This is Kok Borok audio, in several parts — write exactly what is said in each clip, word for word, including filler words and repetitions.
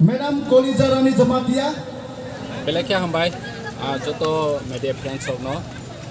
Madam Kolija Rani Jamatia. Belai khe hambai, ah, joto media friends rokno,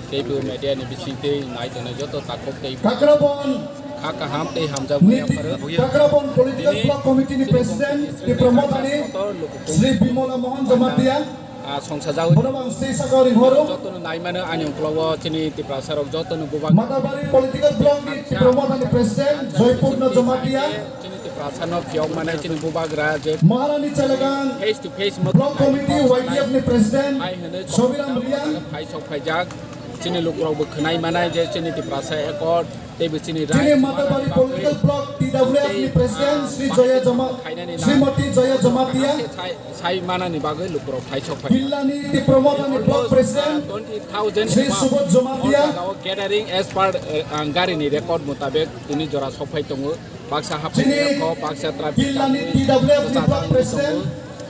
teibo media ni bisingtwi nai tongnai joto takhuk tei Kakrabon kha kaham tei hamjak ni, buya pharwi. Kakrabon Political Tini Block Committee ni chini President, Bumtwi Tipra Mothani, Kotor Lukukung Sri Bimola Mohan Jamatia. Ah, songsa jawi. Bono ang stay saka ring horo. Jotono naimano ani ungklogo chini Tiprasa rok jotono bubak. Matabari Political Block ni Tipra Mothani President, Joypurno Jamatia. Chini Tiprasa no phiyok mane chini bubagra je Maharani Chalagang face to face Block Committee Y D F ni President, Sobiram Riang. Phai sok phaijak. Chini lukurok bo khwnai manai je chini Tiprasa Accord, teibo chini Chini right Matabari Political Block T W F ni President, Sri Joya Jama-, Srimati Joya Jamatia. Sai manani bagwi lukurok phai sok phai. Jillani Tipra Mothani Block President, twenty thousand Sri Subodh Jamatia. Gathering as per, uh, ang gari ni record mutabek tini jora sok phai tongo. Baksa haphaini kho, baksa traffic Jillani T W F ni Block President,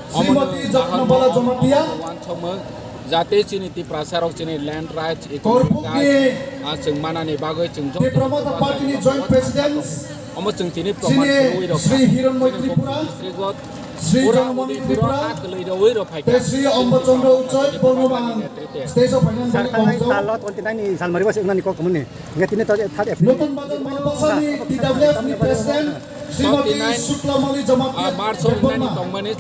Srimati Jagna Bala Jamatia. Wansokmung, jate chini Tiprasa rok chini land rights, economic rights, ah, chwng manani bagwi chwng joto Tipra Motha Party ni Joint President, Omo chwng tini proman khwlwi rok Sri Hironmoy Tripura, Sri Jonamoni Tripura, tei Sri Ombo Chandra Uchoi, Bornobang stage o phainani bagwi kongjo. Talo twenty nine ni salmari basi wngnani kok muni. Nge tini to third April. Nutun Bazar Manapasani T W F ni President, Srimati Suklamali Jamatia, ah, March Debbarma.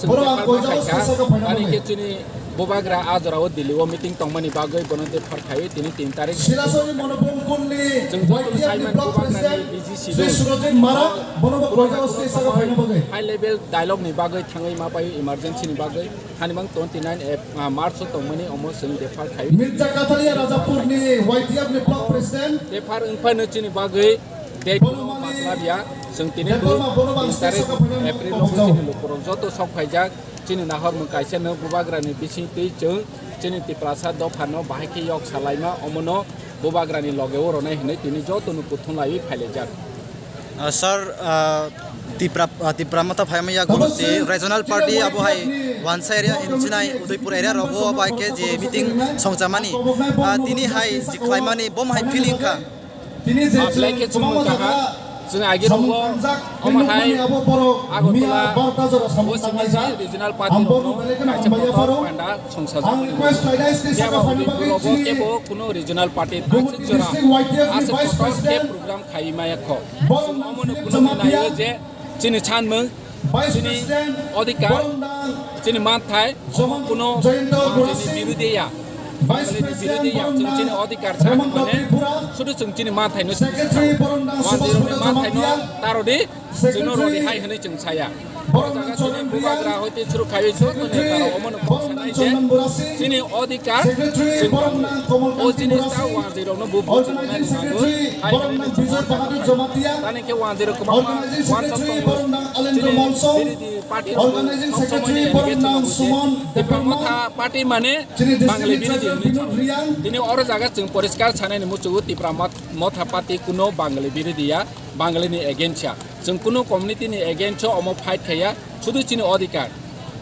Borok ang koijago stage o phainani bagwi. Bubagra a jorao Delhi o meeting tongmani bagwi bono de phar khaiwi tini tin tarik. Silasori Monopol Kunli, chwng joto Y T F ni Block President, Sri Surajit Marak, bono bo koijago stage saka phaina bagwi. High level dialogue ni bagwi thangwi ma paio emergency ni bagwi. Hani bang twenty nine Ap-, ah, March o tongmani omo chwng de phar khaiwi. Mirza Kathalia Rajapur ni Y T F ni Block President. De phar wngphano chini bagwi date bono maklabya. Chwng tini bo tin tarik April o chini lukurok joto sok phaijak. Chini nahormung kaisa no bubagrani bising twi chwng chini Tiprasa dophano bahai khe yok salaima omono bubagrani loge o rwnai hinwi tini jotono kuthum laiwi phailaijak. Ah, sir, ah, Tipra, ah, Tipra Motha phaima yagulo si regional party abo hai wansa area hinchinai Udaipur area rogo abo hai khe je meeting songchamani, ah, tini hai jikhlaimani bom hai feeling kha. Ah, belai khe chwng nukha. Chwng agi rogo omo hai Agartala o simi regional party rokno kaisa kotor panda songsa jagwi tongo. Phiya ba Udaipur rogo kebo kuno regional party tangsik jora aswk kotor khe program khai maya kho. Chwng omono kuno naio je chini sanmung, chini odhikar, chini manthai, omo kuno Bangla ni birodhi ya. Bangla ni birodhi ya, chwng chini odhikar sa mane, sudu chwng chini manthai no chwng sa. Wanjwi rokni manthai no tarodi, chwngno rodi hai hwnwi chwng saya. O jaga chini bubagra hoite suru khaiwi joto neta rok omono kok sanai je chini odhikar chwng o jinis ta wanjwi rokno bo buchungnani nango hai hwnwi chwng sa. Tani khe wanjwi rok kwbangma wansok tongo. Chini birodhi party rok bo sob somoi ni engage tongo je Tipra Motha party mane Bangla birodhi hwnwi sao. Tini oro jaga chwng poriskar sanai ni muchungo Tipra Mot-, Motha party kuno Bangla birodhi ya, Bangla ni against ya. Chwng kuno community ni against o omo fight khaiya, sudu chini odhikar.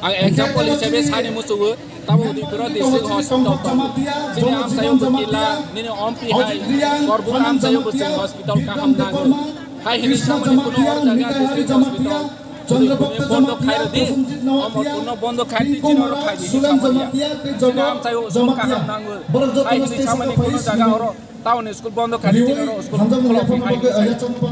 Ang example hisabe sani muchungo, tamo Udaipur district hospital tongo. Chini amchaio bo kila, nini ompi hai, Korbuk amchaio bo chwng hospital kaham nango. Hai hini samani kuno oro jaga district hospital. Chini bondo khai rodi, Omorpurno bondo khai di, chini oro khai di, chini amchaio chwng kaham nango. Hai hini samani kuno jaga oro. Town school bondo kha di, tini oro school khulok phi hai.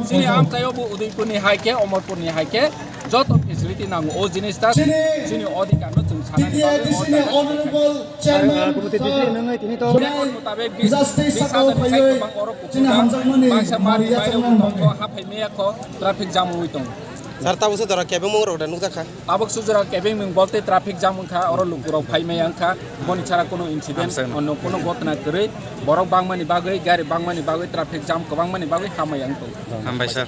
Chini amchaio bo Udaipurni hai khe, Omorpurni hai khe, joto facility nango. O jinis ta chini odhikar no chwng sanani bagwi o jaga. Sir, ah, Bhumiti Disi nungwi tini to. Record mutabek bis, bis hajar ni sai kwbang oro kuchuk jak. Baksa mani baire bo tongkho, haphai maya kho, traffic jam wngwi tongo. Sir, tabuk se jora kebengmung rok da nukjakha. Tabuk sujura kebeng mung bolte traffic jam wngkha, oro lukurok phai maya wngkha, boni chara kuno incident, amsano, ono kuno gotna kwrwi, borok bangmani bagwi, gari bangmani bagwi, traffic jam kwbangmani bagwi hamaya wngtong. Hambai sir.